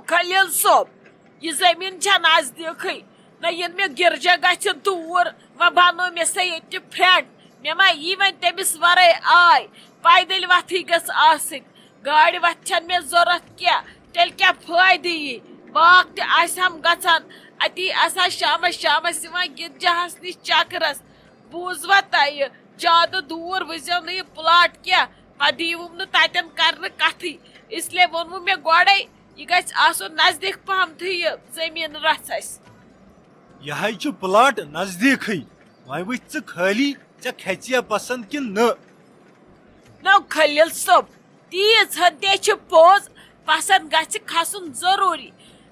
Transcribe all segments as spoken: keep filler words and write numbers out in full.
خلیل صٲب، یہِ زٔمیٖن چھےٚ نزدیٖکٕے، نہ یِن مےٚ گِرجا گژھِ دوٗر، وۄنۍ بنٲو مےٚ سۄ ییٚتہِ فرینڈ، مےٚ ما یی وۄنۍ تٔمِس ورٲے آے، پیدٔلۍ وتھٕے گٔژھ آسٕنۍ، گاڑِ وتھِ چھنہٕ مےٚ ضوٚرتھ کینٛہہ، تیٚلہِ کیٛاہ فٲیدٕ یی؟ واک تہِ آسہِ ہم گژھان، اتی آسہِ ہا شامس شامس یِوان گِرجاہس نِش چکرس۔ بوٗزوا تۄہہِ؟ زیادٕ دوٗر وٕچھزیو نہٕ یہِ پلاٹ کینٛہہ، پتہٕ دیٖوُم نہٕ تتٮ۪ن کرنہٕ کتھٕے۔ اس لیے ووٚنوُ مےٚ گۄڈے، یہِ گژھِ آسُن نزدیٖک پہمتھٕے یہِ زٔمیٖن رژھ اسہِ۔ یہِ ہاے چھُ پلاٹ نزدیٖکھٕے۔ وۄنۍ وٕچھ ژٕ خٲلی، ژےٚ کھژیا پسند کِنہٕ نہٕ؟ نو خلیل صٲب، تیٖژ ہن تہِ چھِ پوٚز، پسند گژھِ کھسُن ضروٗری،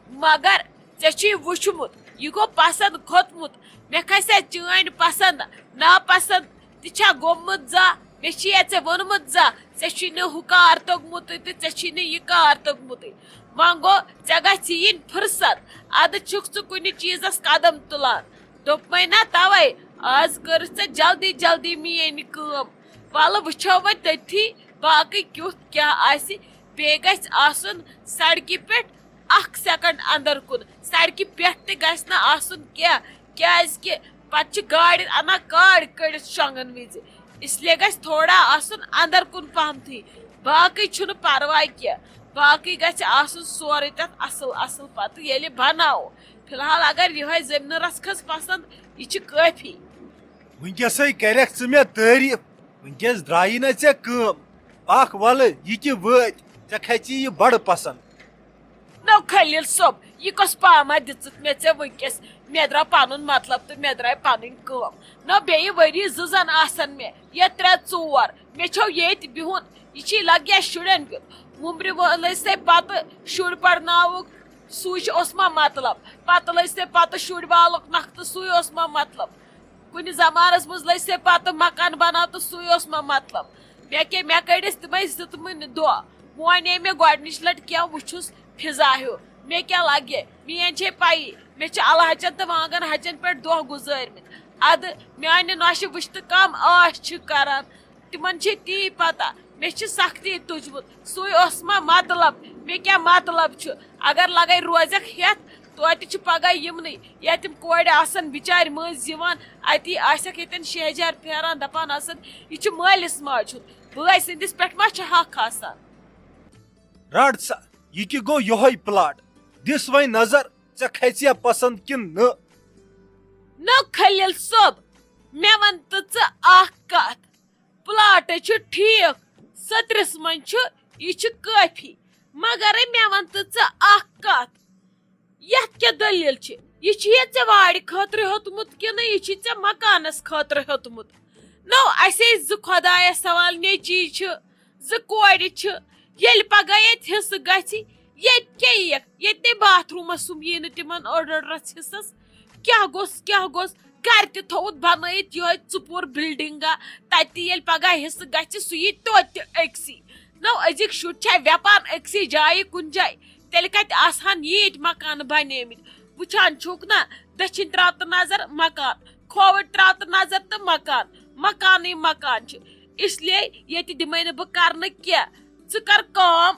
مگر ژےٚ چھُے وٕچھمُت، یہِ گوٚو پسند کھوٚتمُت۔ مےٚ کھسیا چٲنۍ پسند ناپسند تہِ چھا گوٚمُت زانٛہہ؟ مےٚ چھُیا ژےٚ ووٚنمُت زانٛہہ، ژےٚ چھُے نہٕ ہُہ کار توٚگمُتٕے تہٕ ژےٚ چھُے نہٕ یہِ کار توٚگمُتٕے؟ وۄنۍ گوٚو، ژےٚ گژھِ یِنۍ فرصت، ادٕ چھُکھ ژٕ کُنہِ چیٖزس قدم تُلان۔ دوٚپمَے نا توے، آز کٔرٕتھ ژےٚ جلدی جلدی میٲنۍ کٲم۔ وَلہٕ وٕچھو وۄنۍ تٔتھی، باقٕے کیُتھ کیٛاہ آسہِ۔ بیٚیہِ گژھِ آسُن سڑکہِ پٮ۪ٹھ اکھ سیکنڈ اندر کُن۔ سڑکہِ پٮ۪ٹھ تہِ گژھِ نہٕ آسُن کینٛہہ، کیٛازِ کہِ پتہٕ چھِ گاڑٮ۪ن اَنان کاڑ کٔڑِتھ شۄنٛگَن وِزِ۔ اس لیے گژھِ تھوڑا آسُن اندر کُن پہمتھٕے۔ باقٕے چھُنہٕ پرواے کینٛہہ، باقٕے گژھِ آسُن سورُے تَتھ اصٕل اصٕل پتہٕ ییٚلہِ بناوو۔ فی الحال اگر یِہوٚے زٔمیٖنہٕ رژھ کھٔژ پسنٛد، یہِ چھِ کٲفی۔ وٕنکیٚسٕے کَرٮ۪کھ ژٕ مےٚ تعریٖف، وٕنکیٚس درٛایی نہ ژےٚ کٲم۔ پکھ وَلہٕ، یہِ کہِ وٲتۍ، ژےٚ کھژی یہِ بڑٕ پسنٛد۔ نو خلیل صٲب، یہِ کۄس پاما دِژٕتھ مےٚ ژےٚ وٕنکیٚس؟ مےٚ درٛاو پنُن مطلب تہٕ مےٚ درٛاے پنٕنۍ کٲم۔ نو بیٚیہِ ؤری زٕ زن آسن مےٚ، یا ترٛےٚ ژور، مےٚ چھو ییٚتہِ بِہُن۔ یہِ چھی لگیا شُرٮ۪ن کیُتھ۔ وُمرِ وٲلۍ سٕے پتہٕ شُرۍ پرناوُکھ، سُے چھُ اوس ما مطلب؟ پتہٕ لٔج سٕے پتہٕ شُرۍ والُکھ نکھٕ تہٕ سُے اوس ما مطلب؟ کُنہِ زمانس منٛز لٔج سٕے پتہٕ مکان بناو تہٕ سُے اوس ما مطلب؟ مےٚ کیٛاہ، مےٚ کٔڑِس تِمے زٕتمٕنۍ دۄہ۔ وۄنۍ ییٚلہِ مےٚ گۄڈٕنِچ لٹہِ کینٛہہ وُچھُس فضا ہیوٗ، مےٚ کیٛاہ لگہِ؟ میٲنۍ چھے پَیی، مےٚ چھِ الہٕ ہَچن تہٕ وانگن ہَچن پٮ۪ٹھ دۄہ گُزٲرمٕتۍ۔ اَدٕ میانہِ نۄشہِ وٕچھتہٕ کم آش چھِ کران، تِمن چھے تی پتہ مےٚ چھِ سختی تُجمُت۔ سُے اوس ما مطلب؟ مےٚ کیٛاہ مطلب چھُ؟ اگر لگے روزکھ ہٮ۪تھ، توتہِ چھِ پگاہ یِمنٕے ییٚتہِ تِم کورِ آسن بِچارِ مٔنٛزۍ یِوان، اتی آسٮ۪کھ ییٚتٮ۪ن شیہجار پھیران، دپان آسن، یہِ چھُ مٲلِس ماجہِ ہُنٛد، بٲے سٕنٛدِس پٮ۪ٹھ ما چھُ حق آسان؟ رَٹ سا، یہِ تہِ گوٚو یِہوٚے پلاٹ۔ دِس وۄنۍ نظر، ژےٚ کھژیا پسنٛد کِنہٕ نہٕ؟ نو خلیل صٲب، مےٚ وَن تہٕ ژٕ اکھ کتھ۔ پلاٹ چھُ ٹھیٖک، سترِس منٛز چھُ، یہِ چھُ کٲفی۔ مگرے مےٚ وَن تہٕ ژٕ اکھ کتھ، یتھ کیٛاہ دٔلیٖل چھِ؟ یہِ چھُ یا ژےٚ وارِ خٲطرٕ ہیوٚتمُت کِنہٕ یہِ چھُ ژےٚ مکانس خٲطرٕ ہیوٚتمُت؟ نو، اسے زٕ خۄدایس سوال نیٚچی چھِ، زٕ کورِ چھِ، ییٚلہِ پگاہ ییٚتہِ حصہٕ گژھِ، ییٚتہِ کیٛاہ یِیَکھ؟ ییٚتہِ باتھ روٗمس سُم یی نہٕ تِمن أڑ أڑ رژھ حصس۔ کیٛاہ گوٚژھ، کیٛاہ گوٚژھ؟ گرِ تہِ تھوٚوُتھ بنٲیِتھ یِہوٚے ژُپوٗر بلڈنگا، تتہِ تہِ ییٚلہِ پگاہ حصہٕ گژھِ، سُہ یی توتہِ تہِ أکسٕے۔ نو، أزِکۍ شُرۍ چھا وٮ۪پان أکسٕے جایہِ کُنہِ جایہِ؟ تیٚلہِ کتہِ آسہٕ ہن ییٖتۍ مکان بنیمٕتۍ؟ وٕچھان چھُکھ نا، دٔچھِنۍ تراو تہٕ نظر، مکان، کھووٕرۍ تراو تہٕ نظر تہٕ مکان، مکانٕے مکان چھِ۔ اس لیے ییٚتہِ دِمے نہٕ بہٕ کرنہٕ کینٛہہ۔ ژٕ کر کٲم،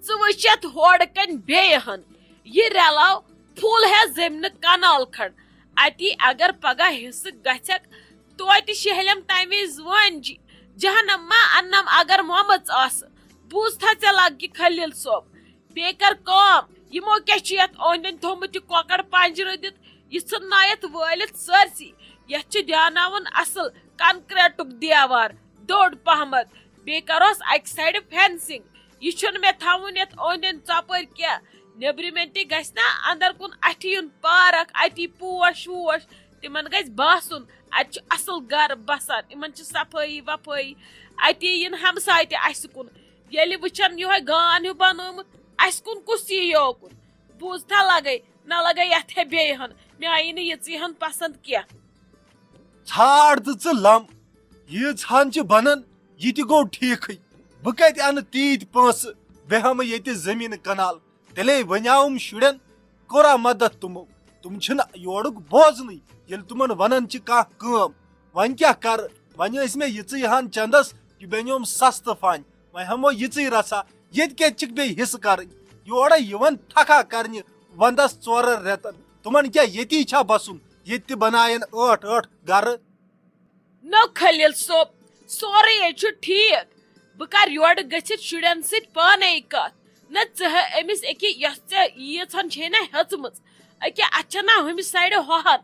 ژٕ وٕچھ یتھ ہورٕ کنۍ بیٚیہِ ہن، یہِ رلاو پھُل ہیٚتھ زٔمیٖنہٕ کنال کھنڈ۔ اتی اگر پگاہ حصہٕ گژھکھ، توتہِ شیہلم تمہِ وِزِ وٲنجہِ۔ جہنم ما اننم اگر مومٕژ آسہٕ۔ بوٗزتھا ژےٚ لگہِ خلیل صٲب؟ بیٚیہِ کر کٲم، یِمو کیٛاہ چھُ یتھ أنٛدۍ أنٛدۍ تھوٚومُت یہِ کۄکر پنجرٕ دِتھ؟ یہِ ژھٕننٲیِتھ وٲلِتھ سٲرسٕے۔ یتھ چھُ دیاناوُن اصل کنکریٹُک دیوار، دوٚڑ پہمتھ۔ بیٚیہِ کرہوس اکہِ سایڈٕ فینسنگ۔ یہِ چھُنہٕ مےٚ تھاوُن یتھ أنٛدۍ أنٛدۍ ژۄپٲرۍ کینٛہہ۔ نیٚبرِمٮ۪ن تہِ گژھِ نا اندر کُن اَتھِ یُن پارک، اتی پوش ووش۔ تِمن گژھِ باسُن، اتہِ چھُ اصل گرٕ بسان، یِمن چھِ صفٲیی وفٲیی۔ اتی یِن ہمساے تہِ اسہِ کُن۔ ییٚلہِ وٕچھن یِہوٚے گان ہیوٗ بنوومُت، اسہِ کُن کُس یی یوکُن؟ بوٗزتھا لگے، نہ لگے یتھ ہے بیٚیہِ ہن، مےٚ آیی نہٕ یِژٕے ہن پسند کینٛہہ۔ ژھانڈ تہٕ ژٕ لم، ییٖژ ہن چھِ بنان، یہِ تہِ گوٚو ٹھیٖکھٕے۔ بہٕ کتہِ انہٕ تیٖتۍ پونٛسہٕ، بہٕ ہٮ۪مہٕ ییٚتہِ زٔمیٖنہٕ کنال۔ تیٚلے ونیاوُم شُرٮ۪ن، کوٚرا مدد تِمو؟ تِم چھِنہٕ یورُک بوزنٕے، ییٚلہِ تِمن ونان چھِ کانٛہہ کٲم۔ وۄنۍ کیٛاہ کرٕ؟ وۄنۍ ٲسۍ مےٚ یِژٕے ہن چندس، یہِ بنیوم سستہٕ فن۔ وۄنۍ ہٮ۪مو یِژٕے رژھا، ییٚتہِ کتہِ چھِکھ بیٚیہِ حصہٕ کرٕنۍ؟ یورے یِوان تھکھا کرنہِ ونٛدس ژورن رٮ۪تن۔ تِمن کیٛاہ ییٚتی چھا بسُن، ییٚتہِ تہِ بناین ٲٹھ ٲٹھ گرٕ؟ نو خلیل صٲب، سورُے ہے چھُ ٹھیٖک۔ بہٕ کر یورٕ گٔژھِتھ شُرٮ۪ن سۭتۍ پانے کتھ؟ نہ ژٕ ہہ أمِس أکہِ یۄس ژےٚ ییٖژہن چھے نہ ہیژمٕژ، أکہِ اتھ چھےٚ نہ ہُمہِ سایڈٕ ہۄہن،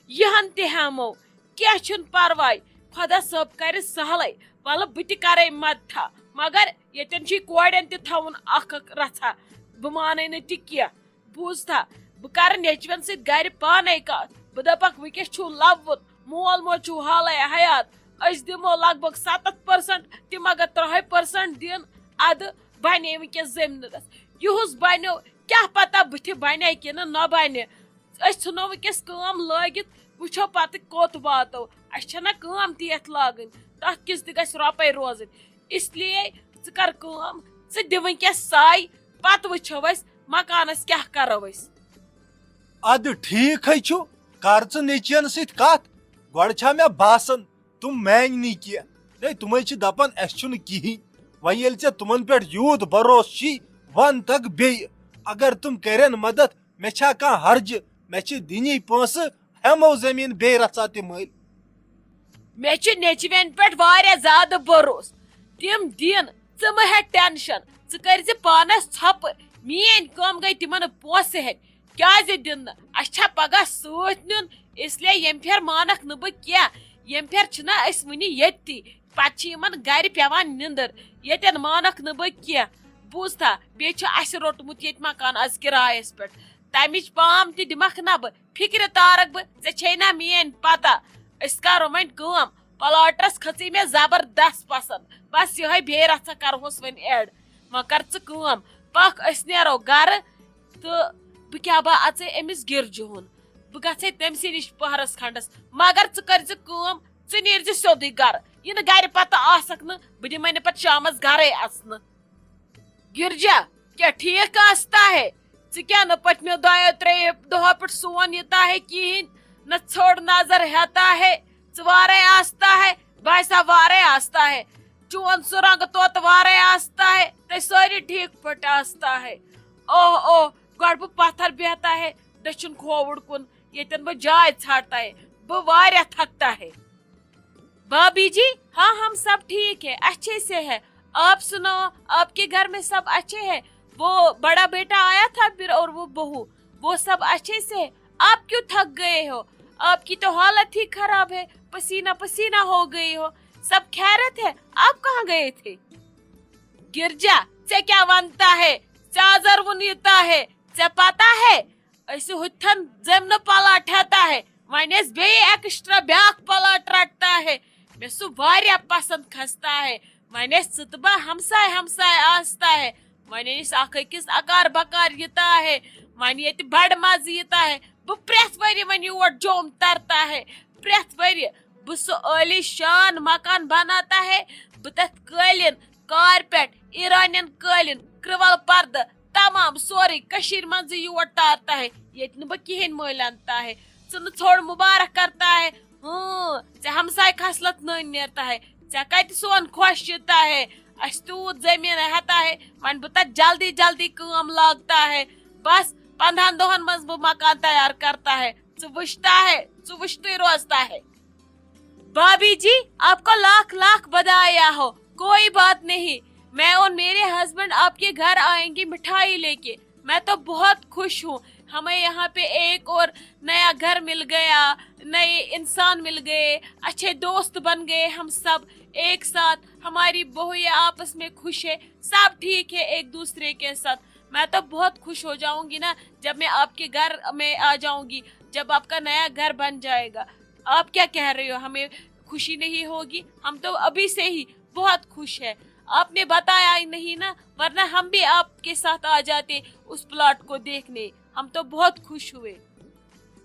یِہن تہِ ہٮ۪مو۔ کینٛہہ چھُنہٕ پرواے، خۄدا صٲب کرِ سہلٕے۔ وَلہٕ بہٕ تہِ کرے مدتھا، مگر ییٚتٮ۪ن چھُے کورٮ۪ن تہِ تھاوُن اکھ اکھ رژھا۔ بہٕ مانَے نہٕ تہِ کینٛہہ۔ بوٗزتھا، بہٕ کرٕ نیٚچوٮ۪ن سۭتۍ گرِ پانے کتھ۔ بہٕ دپکھ، وٕنکیٚس چھُو لوُت، مول موج چھُو حالے حیات۔ أسۍ دِمو لگ بگ ستتھ پٔرسنٹ، تِم اگر ترٛہے پٔرسنٹ دِن، ادٕ بنے وٕنکیٚس زٔمیٖنس۔ یُہُس بنیو، کیٛاہ پتہ بٕتھِ بنے کِنہٕ نہ بنہِ۔ أسۍ ژھٕنو وٕنکیٚس کٲم لٲگِتھ، وٕچھو پتہٕ کوٚت واتو۔ اَسہِ چھَنہ کٲم تہِ یَتھ لاگٕنۍ، تَتھ کِژھ تہِ گژھِ رۄپَے روزٕنۍ۔ اس لیے ژٕ کر کٲم، ژٕ دِ وٕنکیٚس سَے، پتہٕ وٕچھو أسۍ مکانس کیٛاہ کرو أسۍ۔ ادٕ ٹھیٖک ہے چھُ، کر ژٕ نیٚچوٮ۪ن سۭتۍ کتھ۔ گۄڈٕ چھا مےٚ باسان، تِم مانہِ نہٕ کینٛہہ۔ ہے، تِمے چھِ دپان، "اسہِ چھُنہٕ کِہیٖنۍ۔" وۄنۍ ییٚلہِ ژےٚ تِمن پٮ۪ٹھ یوٗت بھروسہٕ چھی، ون تک بیٚیہِ۔ اگر تِم کرن مدد، مےٚ چھا کانٛہہ حرجہِ؟ مےٚ چھِ دِنی پونٛسہٕ، ہٮ۪مو زٔمیٖن بیٚیہِ رژھا تہِ مٔلۍ۔ مےٚ چھُ نیٚچوٮ۪ن پٮ۪ٹھ واریاہ زیادٕ بھروسہٕ۔ تِم دِن، ژٕ مہٕ ہےٚ ٹینشن۔ ژٕ کٔرۍ زِ پانس ژھۄپہٕ، میٲنۍ کٲم گٔے تِمن پونٛسہٕ ہٮ۪نۍ۔ کیٛازِ دِن نہٕ؟ اَسہِ چھا پگاہ سۭتۍ نیُن؟ اس لیے ییٚمہِ پھِرِ مانکھ نہٕ بہٕ کینٛہہ۔ ییٚمہِ پھِرِ چھِنہ أسۍ وٕنہِ ییٚتی۔ پتہٕ چھِ یِمن گرِ پٮ۪وان نِندٕر۔ ییٚتٮ۪ن مانکھ نہٕ بہٕ کینٛہہ۔ بوٗزتھا، بیٚیہِ چھُ اَسہِ روٚٹمُت ییٚتہِ مکان از کِرایس پٮ۪ٹھ۔ تَمِچ پام تہِ دِمکھ نہ بہٕ۔ فِکرِ تارکھ بہٕ، ژےٚ چھے نہ میٲنۍ پتہ۔ أسۍ کرو وۄنۍ کٲم، پلاٹس کھٔژٕے مےٚ زبردست پسند۔ بس یِہوٚے بیٚیہِ رژھا کرہوس وۄنۍ add۔ وۄنۍ کر ژٕ کٲم، پکھ أسۍ نیرو گرٕ۔ تہٕ بہٕ کیٛاہ با اژے أمِس گِرجہِ ہُن؟ بہٕ گژھے تٔمۍ سٕے نِش پہرس کھنڈس۔ مگر ژٕ کٔرۍ زِ کٲم، ژٕ نیٖر زِ سیوٚدُے گرٕ۔ یہِ نہٕ گرِ پتہٕ آسکھ نہٕ، بہٕ دِمے نہٕ پتہٕ شامس گرے اژنہٕ۔ گرجا، کیا ٹھیک آستا ہے؟ ژٕ کیا نہٕ پٔتمیو دۄیو ترٛیٚیو دۄہو پٮ۪ٹھ سون یہِ تا ہے کِہیٖنۍ؟ نہ ژھوٚڑ نظر ہیتا ہے، ژٕ وارے آستا ہے، باسا وارے آستا ہے۔ چون سُہ رنٛگ توتہٕ وارے آستا ہے، تۄہہِ سٲری ٹھیٖک پٲٹھۍ آستا ہے۔ اوہ اوہ، گۄڈٕ بہٕ پتھر بیہتا ہے، دٔچھُن کھووُر کُن، ییٚتٮ۪ن بہٕ جاے ژھانڈتا ہے، بہٕ واریاہ تھکتا ہے۔ بھابھی جی، ہاں، ہم سب ٹھیک ہے، اچھے سے ہے۔ آپ سناؤ، آپ کے گھر میں سب اچھے ہیں؟ وہ بڑا بیٹا آیا تھا پھر اور وہ بہو، وہ سب اچھے سے ہے؟ آپ کیوں تھک گئے ہو؟ آپ کی تو حالت ہی خراب ہے، پسینہ پسینہ ہو گئے ہو۔ سب خیرت ہے؟ آپ کہاں گئے تھے؟ گرجا، ژےٚ کیٛاہ ونتا ہے؟ ژےٚ آزر وُن یوٗتاہ ہے؟ ژےٚ پتہ ہے، أسۍ ہُتھن زمینہٕ پلاٹ ہیتا ہے، وۄنۍ ٲسۍ بیٚیہِ ایکسٹرا بیٛاکھ پلاٹ رٹتا ہے۔ مےٚ سُہ واریاہ پسند کھستا ہے۔ وۄنۍ ٲسۍ ژٕ تہٕ بہٕ ہمساے ہمساے آستا ہے۔ وۄنۍ ٲسۍ اکھ أکِس اکار بکار یِتا ہے۔ وۄنۍ ییٚتہِ بڑٕ مزٕ یِتا ہے۔ بہٕ پرٛٮ۪تھ ؤری وۄنۍ یور جوٚم ترتا ہے۔ پرٛٮ۪تھ ؤری بہٕ سُہ عٲلی شان مکان بناتا ہے۔ بہٕ تتھ قٲلیٖن، کارپیٹ، ایرانین قٲلیٖن، کرٛول پردٕ، تمام سورُے کٔشیٖرِ منٛزٕے یور تارتا ہے، ییٚتہِ نہٕ بہٕ کِہیٖنۍ مٔلۍ انتا ہے۔ ژٕ نہٕ ژھوٚڑ مُبارک کرتا ہے۔ ہۭں، ژےٚ ہمساے خصلت نٔنۍ نیرتا ہے۔ ژےٚ کتہِ سون خۄش یِتا ہے؟ اسہِ تیوٗت زٔمیٖن ہیتا ہے، وۄنۍ بہٕ تتھ جلدی جلدی کٲم لاگتا ہے۔ بس پندہن دۄہن منٛز بہٕ مکان تیار کرتا ہے۔ ژٕ وٕچھتا ہے، ژٕ وٕچھتُے روزتا ہے۔ بھابھی جی، آپ کو لاکھ لاکھ بدایا ہو، کوئی بات نہیں، میں اور میرے ہسبینڈ آپ کے گھر آئیں گے مٹھائی لیکے۔ میں تو بہت خوش ہوں، ہمیں یہاں پہ ایک اور نیا گھر مل گیا، نئے انسان مل گئے، اچھے دوست بن گئے ہم سب ایک ساتھ، ہماری بہویں آپس میں خوش ہے، سب ٹھیک ہے ایک دوسرے کے ساتھ۔ میں تو بہت خوش ہو جاؤں گی نا، جب میں آپ کے گھر میں آ جاؤں گی، جب آپ کا نیا گھر بن جائے گا۔ آپ کیا کہہ رہے ہو؟ ہمیں خوشی نہیں ہوگی؟ ہم تو ابھی سے ہی بہت خوش ہے۔ آپ نے بتایا ہی نہیں نا، ورنہ ہم بھی آپ کے ساتھ آ جاتے اس پلاٹ کو دیکھنے۔ ہم تو بہت خوش ہوئے۔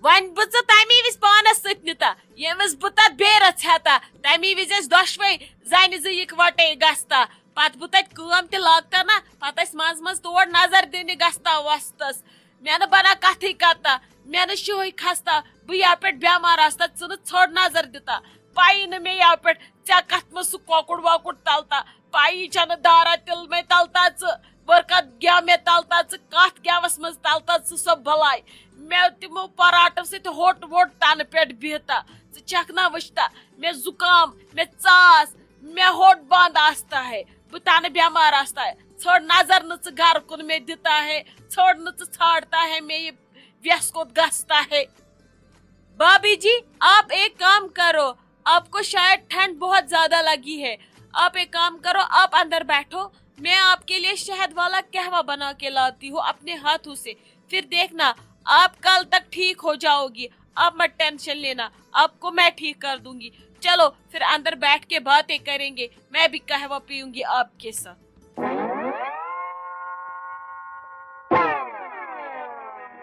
وۄنۍ بہٕ ژٕ تَمی وِزِ پانَس سۭتۍ نِتا، ییٚمہِ وِزِ بہٕ تَتھ بیرَس ہٮ۪تا، تَمی وِزِ ٲسۍ دۄشوَے زَنہِ زٕ یِکوَٹَے گژھتا۔ پَتہٕ بہٕ تَتہِ کٲم تہِ لاگتا نہ، پَتہٕ ٲسۍ منٛزٕ منٛزٕ تور نظر دِنہِ گژھتا وۄستَس۔ مےٚ نہٕ بَنان کَتھٕے کَتھا، مےٚ نہٕ شِہُے کھستا، بہٕ یَوٕ پٮ۪ٹھ بٮ۪مار آستا، ژٕ نہٕ ژھوٚڑ نظر دِتا۔ پَیی نہٕ مےٚ یَوٕ پٮ۪ٹھ ژےٚ کَتھ منٛز سُہ کۄکُر وۄکُر تَلتا، پَیی چھَنہٕ دارا تِلمَے تَلتا ژٕ۔ برکت گیا مےٚ تلتا ژٕ کتھ گیوس منٛز تلتا ژٕ سۄ بلاے۔ مےٚ تِمو پراٹو سۭتۍ ہوٚٹ ووٚٹ تنہٕ پٮ۪ٹھ بِہتا۔ ژٕ چھکھ نا وٕچھتا مےٚ زُکام، مےٚ ژاس، مےٚ ہوٚٹ بنٛد آستا ہے، بہٕ تنہٕ بٮ۪مار آستا ہے۔ ژھٲڑ نظر نہٕ ژٕ گرٕ کُن مےٚ دِتا ہے، ژھٲڑ نہٕ ژٕ ژھانڈتا ہے مےٚ یہِ وٮ۪س کوٚت گژھتا ہے۔ بھابھی جی، آپ ایک کام کرو، آپ کو شاید ٹھنڈ بہت زیادہ لگی ہے۔ آپ ایک کام کرو، آپ اندر بیٹھو، میں آپ کے لیے شہد والا قہوہ بنا کے لاتی ہوں اپنے ہاتھوں سے۔ پھر دیکھنا، آپ کل تک ٹھیک ہو جاؤگی۔ آپ مت ٹینشن لینا، آپ کو میں ٹھیک کر دوں گی۔ چلو، پھر اندر بیٹھ کے باتیں کریں گے، میں بھی قہوہ پیوں گی آپ کے ساتھ۔